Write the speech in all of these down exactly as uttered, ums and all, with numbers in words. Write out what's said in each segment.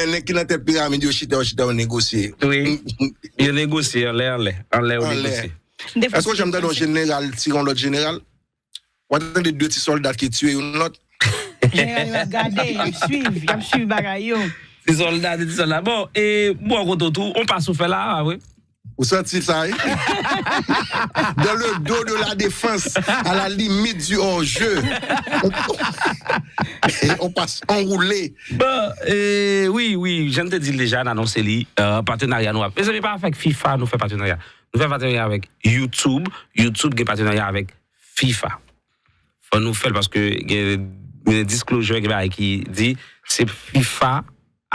nèg ki nan tèt piramid yo chita, yo chita, yo negosye. Wi. Yo negosye anlè, anlè, anlè, yo Anlè. negosye. Defans Èske w janm tande yon jeneral tire yon lòt jeneral? W a tande de ti sòlda ki tiye youn lòt. Jeneral yo ap gade, y ap swiv, y ap swiv bagay yo. Ti sòlda, ti sòlda. Bon, e bon, kote tou, on pa sou fè la, vre? Ou santi sa, wi? Dans le dos de la défense, à la limite du hors-jeu. On, on passe enroulé. Bon, e, wi, wi, jan m te di l deja, n anonse li, e, patenarya nou ap. Mezanmi, pa avèk FIFA nou fè patenarya. Nou fè patenarya avèk YouTube. YouTube gen patenarya avèk FIFA. Fò nou fè l paske gen, gen disclosure, gen bagay ki di se FIFA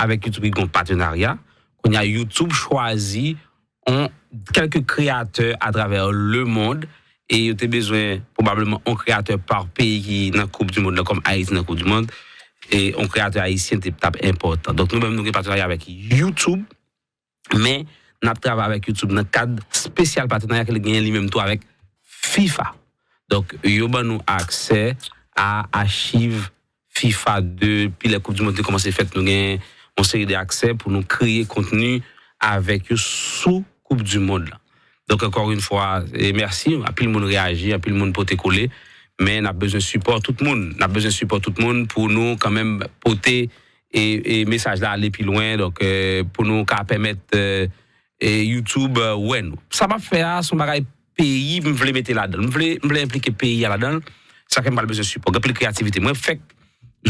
avèk YouTube ki gen patenarya. Kounye a, YouTube chwazi on kèlke kreyatè atravè le mond e yo te bezwen pwobableman on kreyatè pa peyi ki nan Koup di Mond nan, kòm Ayiti nan Koup di Mond, e on kreyatè ayisyen te t ap enpòtan. Donk nou menm nou gen patenarya avèk YouTube, men n ap travay avèk YouTube nan kad espesyal patenarya ke l genyen li menm tou avèk FIFA. Donk yo ban nou aksè a achiv FIFA depi lè Koup di Mond te kòmanse fèt, nou gen yon seri de aksè pou nou kreye kontni avèk yo sou Koup di Mond lan. Donk ankò yon fwa, e mèsi, anpil moun reyaji, anpil moun pote kole, men n ap bezwen sipò tout moun. N ap bezwen sipò tout moun pou nou kanmenm pote e, e mesaj la ale pi lwen, donk e, pou nou ka pèmèt e, e YouTube e, wè nou. Sa m ap fè a, se yon bagay peyi m vle mete ladan l. M vle, m vle enplike peyi a ladan l. Sa fè m pral bezwen sipò. Gen anpil kreyativite. Mwen fèk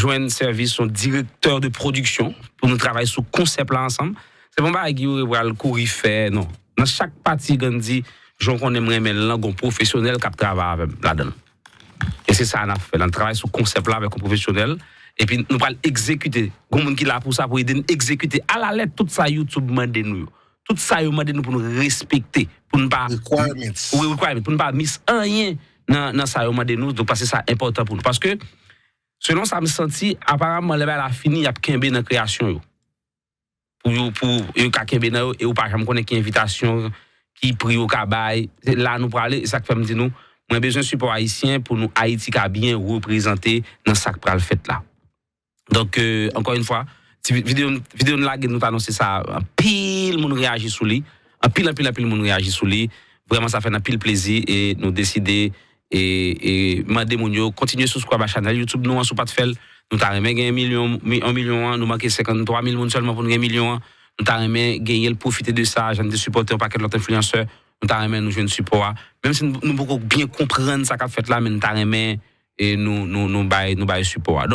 jwenn sèvis yon direktè de pwodiksyon pou nou travay sou konsèp la ansanm. Se pa yon bagay ki yo pral kouri fè, non. Nan chak pati Gandhi, jan w konnen m renmen l lan, gon pwofesyonèl k ap travay avè m ladan l. E se sa n ap fè. N ap travay sou konsèp la avèk yon pwofesyonèl. Epi nou pral egzekite. Gon moun ki la pou sa, pou ede n egzekite alalèt tout sa YouTube mande nou yo. Tout sa yo mande nou pou nou respekte. Pou nou pa Requirements. Wi, requirement. Pou nou pa miss anyen nan, nan sa yo mande nou. Donk, paske sa enpòtan pou nou. Paske, selon sa m santi, aparamman, lè bagay la fini, y ap kenbe nan kreyasyon yo. Pou yo, pou yo ka kenbe nan yo, e ou pa janm konnen ki envitasyon, ki pri yo ka bay. Se la nou prale, e sa k fè m di nou, mwen bezwen sipò ayisyen pou nou Ayiti ka byen reprezante nan sa k pral fèt la. Donk, e, ankò yon fwa, ti vi- videyo, videyo n lage, nou t anonse sa, anpil moun reyaji sou li. Anpil, anpil, anpil moun reyaji sou li. Vrèman, sa fè n anpil plezi e nou deside e, e mande moun yo kontinye subscribe a chanèl YouTube nou an, si w pa t fè l. Nou ta renmen gen milyon, mi- yon milyon an, nou manke senkanntwa mil moun sèlman pou nou gen milyon an. Nou ta renmen genyen l, pwofite de sa, jan n te sipòte yon pakèt lòt enfliyansè. Nou ta renmen nou jwenn sipò a. Menm si nou nou poko byen konprann sa k ap fèt la, men nou ta renmen e nou, nou, nou bay, nou bay sipò a. Donk,